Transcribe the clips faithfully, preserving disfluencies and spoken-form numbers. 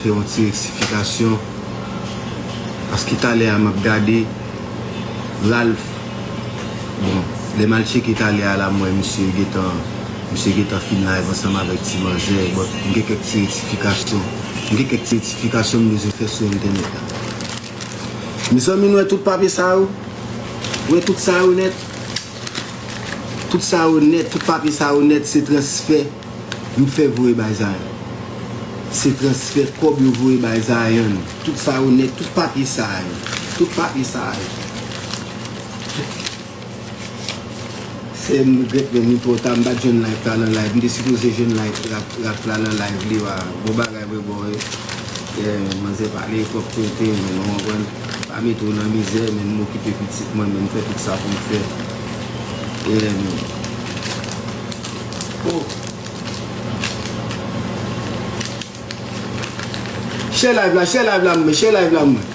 fè yon ti rektifikasyon. Paske talè a m ap gade Ralph. Bon, lè m al tcheke talè a la, m wè misye gentan, misye gentan fin live ansanm avèk ti manzè. Bon, m gen kèk ti rektifikasyon. M gen kèk ti rektifikasyon m bezwen fè sou entènèt la. Mezanmi, nou wè tout papye sa yo? Ou wè tout sa yo nèt? Tout sa yo nèt, tout papye sa yo nèt, se transfè m fè voye bay Zion. Se transfè kòb yo voye bay Zion. Tout sa yo nèt, tout papye sa yo. Tout papye sa yo. Se m regrèt menm, li twò ta, m pa t jwenn Ralph la nan live. M te sipoze jwenn Ralph, Ralph, Ralph la nan live li a. Bon bagay vre bò. Yeah, manzè pale twòp kote, men nou konprann. Pa mete w nan mizè, men m okipe pitit mwen, men m fè tout sa pou m fè. Yeah, men. Oh. Share live la, share live la mwen, share live la mwen.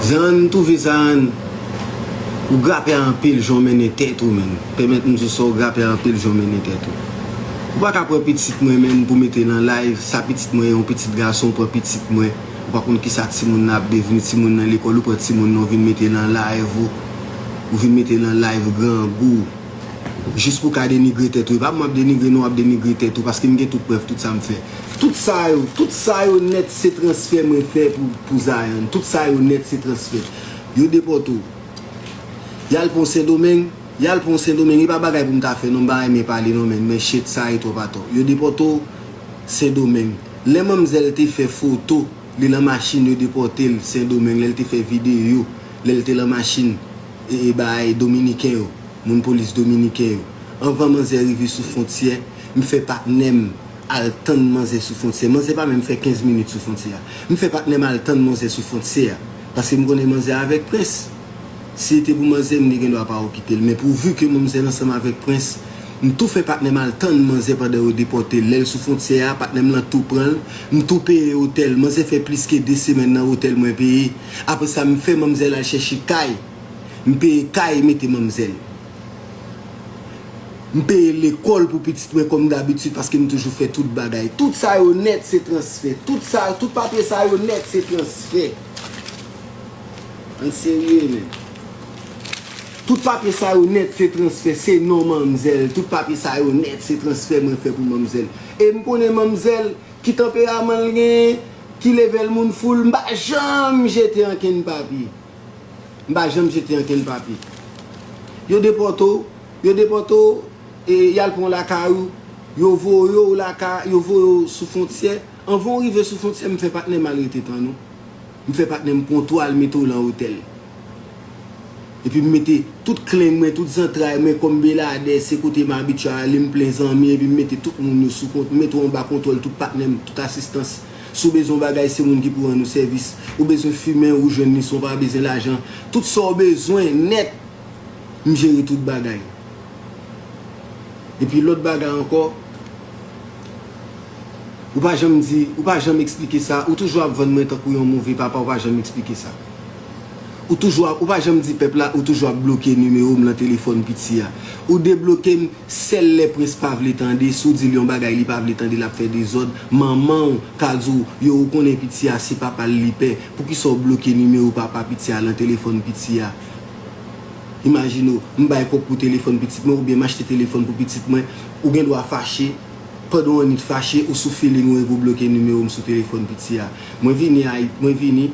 Zion, m twouve Zion, ou grape anpil jan w mennen tèt ou, menn. Pèmèt m di w sa, ou grape anpil jan w mennen tèt ou. Ou pa ka pran pitit mwen, menn, pou mete nan live. Sa pitit mwen, yon pitit gason, ou pran pitit mwen. Ou pa konn kisa timoun nan ap devni, timoun nan lekòl, ou pran timoun nan, ou vin mete nan live ou. Ou vin mete nan live grangou. Jis pou w ka denigre tèt ou. E pa mwen ap denigre non, w ap denigre tèt ou, paske m gen tout prèv tout sa m fè. Tout sa yo, tout sa yo nèt se transfè mwen fè pou, pou Zion. Tout sa yo nèt se transfè. Yo depòte w. Y al pran w Sendomeng, y al pran w Sendomeng, e pa bagay pou m ta fè non, m pa renmen pale non, men, men shit sa e twòp atò. Yo depòte w Sendomeng. Lè manmzèl te fè foto, li nan machin, yo depòte l Sendomeng, lè l te fè videyo, lè l te nan machin, e, e bay dominiken yo, moun polis dominiken yo. Anvan manzè rive sou fwontyè, m fè patnè m al tann manzè sou fwontyè. Manzè pa menm fè kenz minit sou fwontyè a. M fè patnè m al tann manzè sou fwontyè a. Paske m konnen manzè avèk prens. Si se te pou manzè, m te gen dwa pa okipe l. Men pouvi ke manzè ansanm avèk prens, m tou fè patnè m al tann manzè pandan yo depòte l. Lè l sou fwontyè a, patnè m lan tou pran l. M tou peye otèl. Manzè fè plis ke de semèn nan otèl mwen peye. Apre sa, m fè manmzèl al chèche kay. M peye kay, mete manmzèl. M peye lekòl pou pitit mwen kòm dabitid paske m toujou fè tout bagay. Tout sa yo nèt se transfè. Tout sa, tout papye sa yo nèt se transfè. Ann serye, men. Tout papye sa yo nèt se transfè, se non manmzèl. Tout papye sa yo nèt se transfè mwen fè pou manmzèl. E m konnen manmzèl, ki tanperaman l genyen, ki level moun fou l, m pa janm jete ankenn papye. M pa janm jete ankenn papye. Yo depòte w, yo depòte w, e y al pran w lakay ou, yo voye w lakay, yo voye w sou fwontyè. Anvan w rive sou fwontyè, m fè patnè m al rete tann ou. M fè patnè m pran w tou al mete w lan otèl. Epi m mete tout klenk mwen, tout zantray mwen, kòm beladè, se kote m abitye ale, m plen zanmi, epi m mete tout moun yo sou kont, m mete w anba kontwòl tout patnè m, tout asistans. Si w bezwen yon bagay, se moun ki pou rann ou sèvis. Ou bezwen fimen, ou jwenn li san w pa bezwen lajan. Tout sa w bezwen nèt, m jere tout bagay. Epi lòt bagay ankò, ou pa janm di, ou pa janm eksplike sa, ou toujou ap vann mwen tankou yon move papa, ou pa janm eksplike sa. Ou toujou ap, ou pa janm di pèp la, ou toujou ap bloke nimewo m lan telefòn piti a. Ou debloke m sèl lè prens pa vle tande, si w di l yon bagay li pa vle tande, l ap fè dezòd. Manman w ka di w, yo, ou konnen piti a se papa l li pè. Poukisa w bloke nimewo papa piti a lan telefòn piti a? Imajine w, m bay kòb pou telefòn pitit mwen oubyen m achte telefòn pou pitit mwen, ou gen dwa fache, pandan w annwit fache, ou sou feeling ou epi w bloke nimewo m sou telefòn piti a. Mwen vini, mwen vini,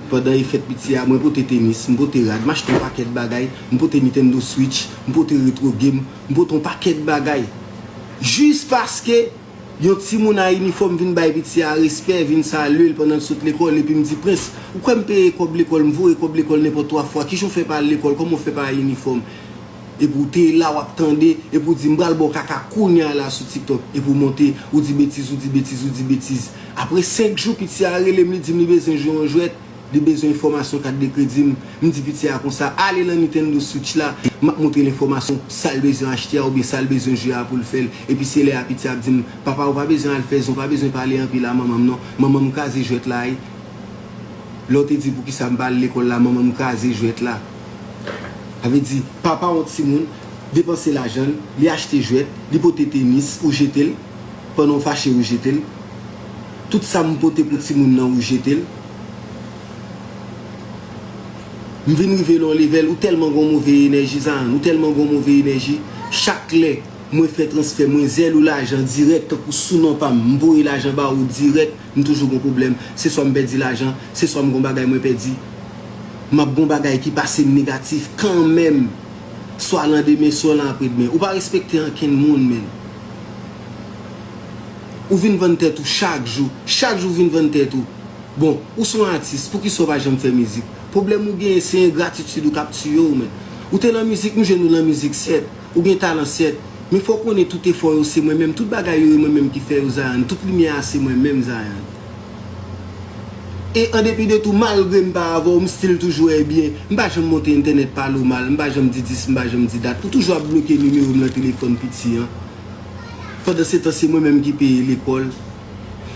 pandan e fèt piti a, mwen pote tenis, m pote rad, m achte yon pakèt bagay, m pote Nintendo Switch, m pote Retro Game, m pote yon pakèt bagay. Jis paske yon timoun a inifòm vin bay piti a respè, vin salye l pandan l sot lekòl, epi m di, Prens, ou kwè m peye kòb lekòl, m voye kòb lekòl nenpòt twa fwa, kijan w fè pa al lekòl, kòman w fè pa al inifòm? Epi w te la, w ap tande, epi w di, M pral ba w kaka kounye a la sou TikTok. Epi w monte, ou di betiz, ou di betiz, ou di betiz. Apre senk jou, piti a rele m, li di m li bezwen jwe yon jwèt, li bezwen enfòmasyon kat de kredi m. M di piti a konsa, Ale lan Nintendo Switch la, m ap montre l enfòmasyon sa l bezwen achte a oubyen sa l bezwen jwe a pou l fè l. Epi se lè a piti a ap di m, Papa, ou pa bezwen al fè zen, ou pa bezwen pale anpil a manman m non. Manman m kraze jwèt la wi. Lè w te di poukisa m pa al lekòl la, manman m kraze jwèt la. Sa vle di, papa yon timoun depanse lajan l, li achte jwèt, li pote tenis, ou jete l, pandan w fache, ou jete l. Tout sa m pote pou timoun nan, ou jete l. M vin rive nan yon level, ou tèlman gon move enèji, Zayann, ou tèlman gon move enèji. Chak lè mwen fè transfè, mwen zèl ou lajan dirèk, tankou sou non pa m, m voye lajan ba ou dirèk, m toujou gon pwoblèm. Se swa m pèdi lajan, se swa m gon bagay mwen pèdi. M ap gon bagay ki pase m negatif kanmenm. Swa landemen, swa lan apre demen. Ou pa respekte ankenn moun, menn. Ou vin vann tèt ou chak jou. Chak jou ou vin vann tèt ou. Bon, ou se yon atis, poukisa w pa janm fè mizik? Pwoblèm ou genyen, se engratitid ou k ap tiye w, menn. Ou te lan mizik, m jwenn ou lan mizik, sèt. Ou gen talan, sèt. Men fò w konnen tout efò yo, se mwen menm. Tout bagay yo, e mwen menm ki fè yo, Zayann. Tout limyè a, se mwen menm, Zayann. E an depi de tou, malgre m pa avè w, m still toujou wè byen. M pa janm monte entènèt pale w mal, m pa janm di dis, m pa janm di dat. Ou toujou ap bloke nimewo m nan telefòn piti an. Pandan se tan, se mwen menm ki peye lekòl.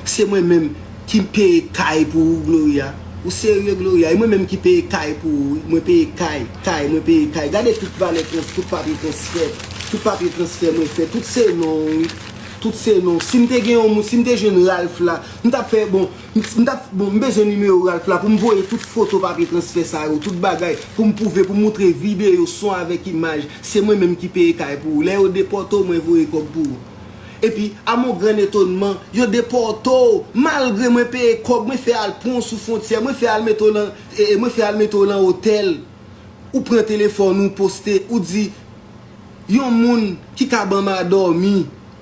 Se mwen menm ki peye kay pou ou, Gloria. Ou serye, Gloria? E mwen menm ki peye kay pou ou, wi. Mwen peye kay, kay, mwen peye kay. Gade tout valè trans-, tout papye transfè, tout papye transfè mwen fè, tout se non w, wi. Tout se non w. Si m te gen yon moun, si m te jwenn Ralph la, m t ap fè, bon, m, m t ap, bon, m bezwen nimewo Ralph la pou m voye tout foto papye transfè sa yo, tout bagay, pou m pwouve, pou m moutre videyo, son avèk imaj. Se mwen menm ki peye kay pou ou. Lè yo depòte w, mwen voye kòb pou ou. Epi, à mon grand étonnement, yo depòte w, malgre mwen peye kòb, mwen fè al pran w sou fwontyè, mwen fè al mete w lan, e, e, mwen fè al mete w lan otèl. Ou pran telefòn ou poste, ou di, yon moun ki ka ban m a dòmi,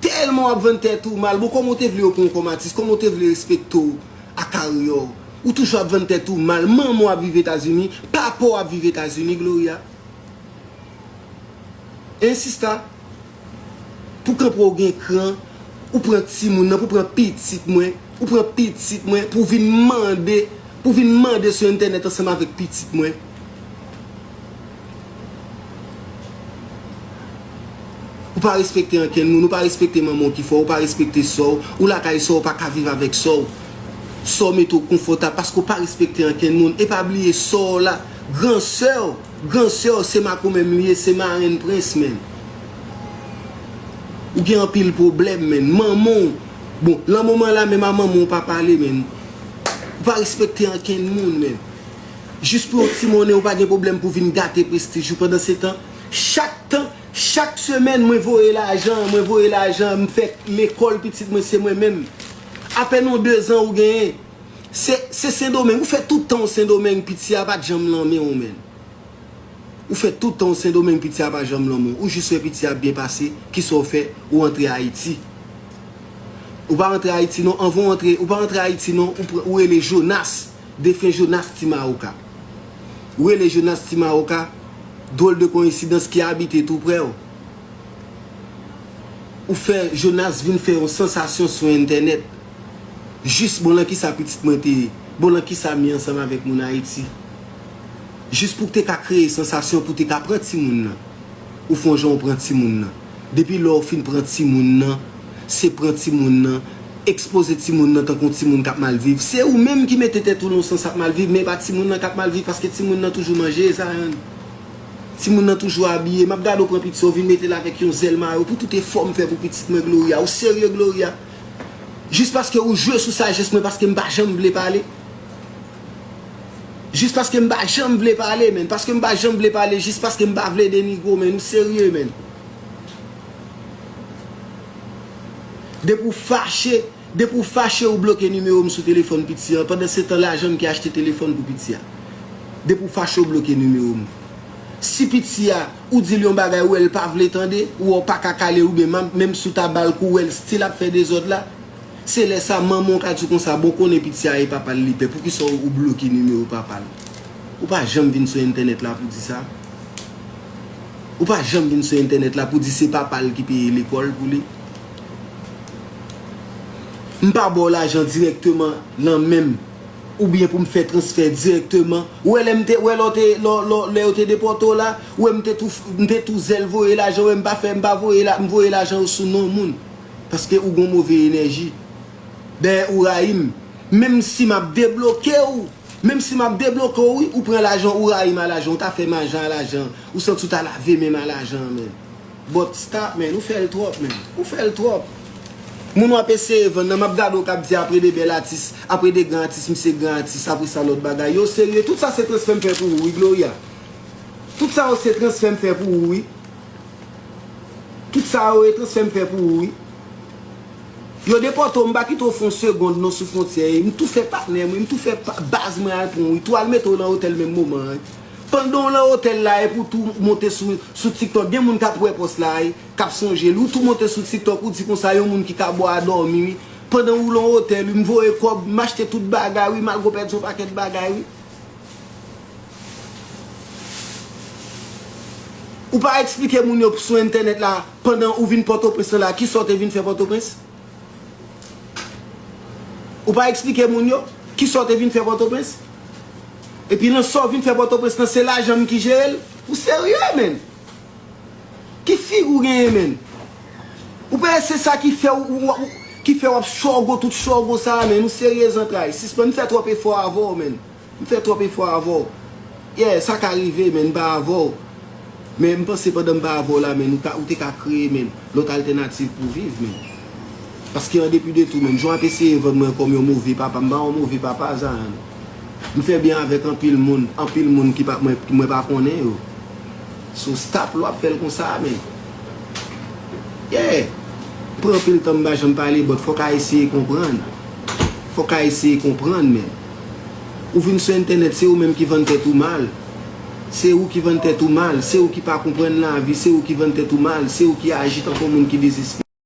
tèlman w ap vann tèt ou mal, bon, kòman w te vle yo pran w kòm atis, kòman w te vle respekte w a karyè w? Ou toujou ap vann tèt ou mal, manman w ap viv Etazini, papa w ap viv Etazini, Gloria. Hein, sista? Pou kanpe w gen kran, ou pran timoun nan, pou pran pitit mwen, ou pran pitit mwen, pou vin mande, pou vin mande sou entènèt ansanm avèk pitit mwen. Ou pa respekte ankenn moun, ou pa respekte manman w ki fè w, ou pa respekte sè w, ou lakay sè w, ou pa ka viv avèk sè w. Sè w mete w konfòtab paske w pa respekte ankenn moun. E pa bliye sè w la, gran sè w, gran sè w se makomenm li ye, se marenn prens, menn. Ou gen anpil pwoblèm, menn. Manman w, bon, lan moman la menm a manman w pa pale, menn. Ou pa respekte ankenn moun, menn. Jis pou yon ti monnen, ou pa gen pwoblèm pou vin gate prestij ou. Pandan se tan, chak tan, chak semèn, mwen voye lajan, mwen voye lajan, m fè lekòl pitit mwen, se mwen menm. Apèn yon dezan ou genyen. Se, se Sendomeng, ou fè tout tan w Sendomeng, piti a pa t janm lan men w, menn. Ou fè tout tan w Sendomeng, piti a pa janm lan men w. Ou jis wè piti a ap byen pase, kisa w fè? Ou antre Ayiti. Ou pa antre Ayiti non, anvan w antre, ou pa antre Ayiti non, ou pran, ou rele Jonas, defen Jonas Ti Mawoka. Ou rele Jonas Ti Mawoka, dwòl de koyensidans ki abite tou prè w. Ou fè Jonas vin fè yon sansasyon sou entènèt. Jis bon lan kisa pitit mwen te ye? Bon lan kisa m ye ansanm avèk moun Ayiti? Jis pou w te ka kreye sansasyon, pou w te ka pran timoun nan. Ou fè yon jan w pran timoun nan. Depi lè w fin pran timoun nan, se pran timoun nan, ekspoze timoun nan tankou yon timoun k ap mal viv. Se ou menm ki mete tèt ou nan yon sans ap mal viv, men e pa timoun nan k ap mal viv, paske timoun nan toujou manje, Zayann. Timoun nan toujou abiye. M ap gade w pran piti w vin mete l avèk yon zèl mayo pou tout efò m fè pou pitit mwen Gloria. Ou serye, Gloria? Jis paske ou jwe sou sajès mwen, paske m pa janm vle pale. Jis paske m pa janm vle pale, menn. Paske m pa janm vle pale, jis paske m pa vle denigre w, menn. Ou serye, menn? Depi w fache, depi w fache, ou bloke nimewo m sou telefòn piti an. Pandan se tan, lajan m ki achte telefòn pou piti a. Depi w fache, ou bloke nimewo m. Si piti a, ou di l yon bagay, ou wè l pa vle tande, ou wè w pa ka kale l, oubyen menm, menm si w ta ba l kou, ou wè l still ap fè dezòd la, se lè sa manman w ka di w konsa, bon, konnen piti a e papa l li pè, poukisa w, ou bloke nimewo papa l? Ou pa janm vin sou entènèt la pou di sa. Ou pa janm vin sou entènèt la pou di se papa l ki peye lekòl pou li. M pa ba w lajan dirèkteman nan men m, oubyen pou m fè transfè dirèkteman. Ou wè lè m te, wè lè w te, lè, lè, lè yo te depòte w la, ou wè m te tou, m te tou zèl voye lajan, ou wè m pa fè, m pa voye la, m voye lajan yo sou non moun. Paske ou gon move enèji. Dayè ou rayi m. Menm si m ap debloke w, Menm si m ap debloke w, wi, ou pran lajan, ou rayi m a lajan, ou ta fè m ajan a lajan, ou santi w ta lave men m a lajan, men. But stop, man. Ou fè l twòp, man. Ou fè l twòp. Moun w ap eseye vann nan, m ap gade w k ap di apre de bèl atis, apre de gran atis, misye gran atis, apre sa lòt bagay. Yo serye, tout sa se transfè m fè pou ou, wi, Gloria. Tout sa yo se transfè m fè pou ou, wi. Tout sa yo e transfè m fè pou ou, wi. Yo depòte w, m pa kite w fè yon segonn non sou fwontyè, e m tou fè patnè mwen, m tou fè pa- baz mwen al pran w, wi. Tou al mete w nan otèl menm moman an, wi. Pandan w nan otèl la, epi w tou monte sou, sou TikTok, gen moun k ap wè pòs la, wi, k ap sonje l. Ou tou monte sou TikTok, ou di konsa, yon moun ki ka bò a dòmi, wi. Pandan ou nan otèl, wi, m voye kòb, m achte tout bagay, wi, malgre w pèdi yon pakèt bagay, wi. Ou pa eksplike moun yo sou entènèt la, pandan ou vin Pòtoprens lan la, kisa w te vin fè Pòtoprens? Ou pa eksplike moun yo kisa w te vin fè Pòtoprens? Epi nan sa w vin fè Pòtoprens lan, se lajan m ki jere l? Ou serye, menn? Ki figi w genyen, menn? Ou pa se sa ki fè w, ou, ou, ki fè w ap chògo tout chògo sa a, menn? Ou serye zantray? Sispann fè twòp efò avè w, menn. M fè twòp efò avè w. Yeah, sa ka rive, men m pa avè w. Men m panse pandan m pa avè w la, men ou ka, ou te ka kreye, men, lòt altènativ pou viv, men. Paske an depi de tou, men, jan w ap eseye vann mwen kòm yon move papa, m pa yon move papa, Zayan. M fè byen avèk anpil moun, anpil moun ki pa, mwen, mwen pa konnen yo. So stop lè w ap fè l konsa, men. Yeah. M pran anpil tan m pa janm pale, but fòk a eseye konprann. Fòk a eseye konprann, men. Ou vin sou entènèt, se ou menm ki vann tèt ou mal. Se ou ki vann tèt ou mal. Se ou ki pa konprann lavi. Se ou ki vann tèt ou mal. Se ou ki aji tankou moun ki dezespere.